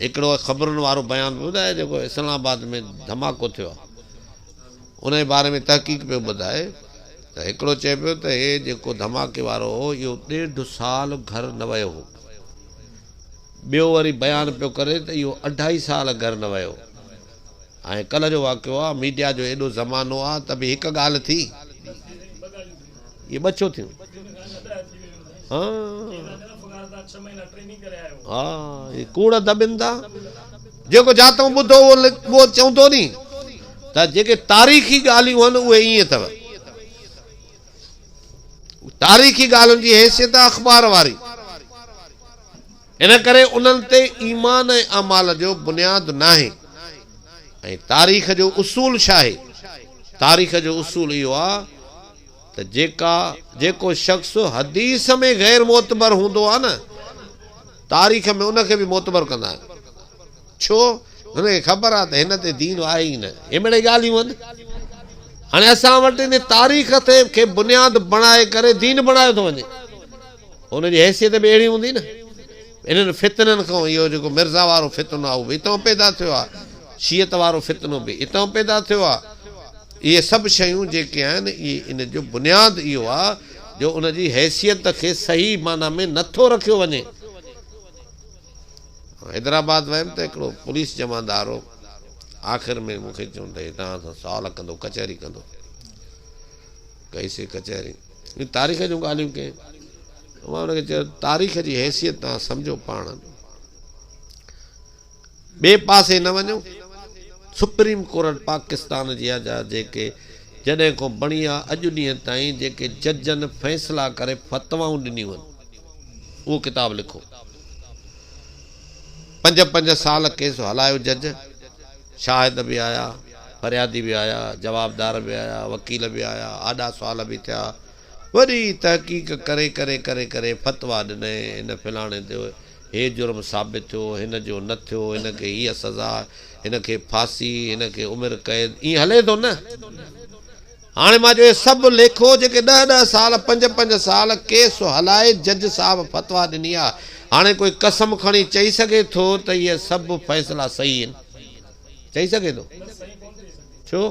هڪڙو خبرن وارو بيان پيو ٻڌائي جيڪو اسلام آباد ۾ ڌماڪو ٿيو آهي ان جي باري ۾ تحقيق پيو ٻڌائي ته هڪڙو چئي پيو ته هي جيڪو ڌماڪي وارو هو اهو ڏيڍ سال گهر نه ويو هو. ٻيو وري بيان پيو ڪري ته اهو اڍائي سال گهر نه ويو. هاڻي ڪلهه جو واقعو آ، ميڊيا جو ايڏو زمانو آ ته به هڪ ڳالهه ٿي، اهي ٻه ڇو ٿيون؟ ها ها هي ڪوڙ دٻين ٿا، جيڪو جاتئون ٻڌو اهو چوندو ني ته جيڪي تاريخي ڳالهيون آهن اهي ائين اٿو. تاريخي ڳالهين جي حيثيت آ اخبار واري. ان ڪري انهن تي ايمان ۽ اعمال جو بنياد ناهي ۽ تاريخ جو اصول ڇا آهي؟ تاريخ جو اصول اهو آهي ته جيڪا جيڪو شخص حديث ۾ غير معتبر هوندو آهي نه تاريخ ۾ ان کي به معتبر ڪندا آهن. ڇو؟ هن کي خبر آهي ته هن تي دين آهي ئي نه. هي مڙئي ڳالهيون آهن. هاڻي اسان وٽ ان تاريخ تي کي بنياد بڻائي ڪري دين بڻايو ٿو وڃي. ان جي حيثيت به اهڙي هوندي نه. انهن فتنن کان اهو جيڪو مرزا وارو فتنو آهي اهو به اتان پيدا ٿيو آهي. شيعت وارو فتنو به اتان پيدا ٿيو آهي. اهي سڀ شيون جيڪي آهن اهي ان جو بنياد اهو آهي جو ان جي حيثيت کي صحيح معنيٰ ۾ نه ٿو رکيو وڃي. حيدرآباد ويم ته هڪڙو پوليس جمعدار هو. آخر ۾ مون کي چيو ته هي توهان سان سوال ڪندو ڪچهري ڪندو. ڪئيسين ڪچهري. تاريخ جون ڳالهيون ڪيائين. مان ان کي چيو تاريخ جي حيثيت توهان سمجهو پاڻ. ٻئي پاسي نه وڃو. سپريم ڪورٽ پاڪستان جي آ جا جيڪي جڏهن کان بڻي آ اڄ ڏينهن تائين جيڪي ججن فيصلا ڪري فتوائون ڏنيون آهن اهو ڪتاب لکو. پنج پنج سال ڪيس هلايو جج. شاهد به آيا، فريادي به آيا، جوابدار به آيا، وڪيل به آيا، آڏا سوال به ٿيا. وڏي تحقيق ڪري ڪري ڪري ڪري فتويٰ ڏنائين، هن فلاڻي تي هي جرم ثابت ٿيو، هن جو نه ٿيو، هن کي هيء سزا، هن کي ڦاسي، هن کي عمر قيد، ائين هلي ٿو نه؟ هاڻي مان چيو اهي سڀ ليکو جيڪي ڏهه ڏهه سال، پنج پنج سال ڪيس هلائي جج صاحب فتويٰ ڏني آ، هاڻي ڪوئي قسم کڻي چئي سگهي ٿو ته اهي سڀ فيصلا صحيح آهن؟ چئي سگهي ٿو؟ ڇو؟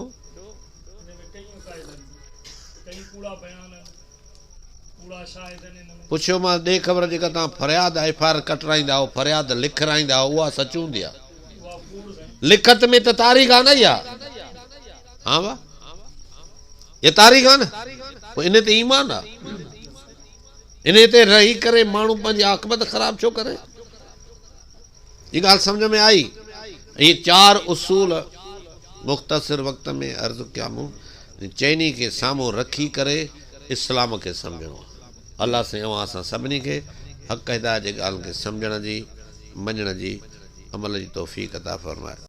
پڇيومانس ڏي خبر جيڪا توهان فرياد ايف I R ڪٽرائيندا آهيو، فرياد لکرائيندا آهيو اها سچ هوندي آهي؟ لکت ۾ ته تاريخ آهي نه اها؟ ها وا هي تاريخ آهي نه پوء ان تي ايمان آهي ان تي رهي ڪري ماڻهو پنهنجي عاقبت خراب ڇو ڪري؟ هي ڳالهه سمجهه ۾ آئي؟ اهي چار اصول مختصر وقت ۾ عرض ڪيا مون چئني کي سامهون رکي ڪري اسلام کي سمجهڻو آهي. الله سائين اوهان اسان سڀني کي حق هدايت جي ڳالهين کي سمجهڻ جي، مڃڻ جي، عمل جي توفيق عطا فرمائي.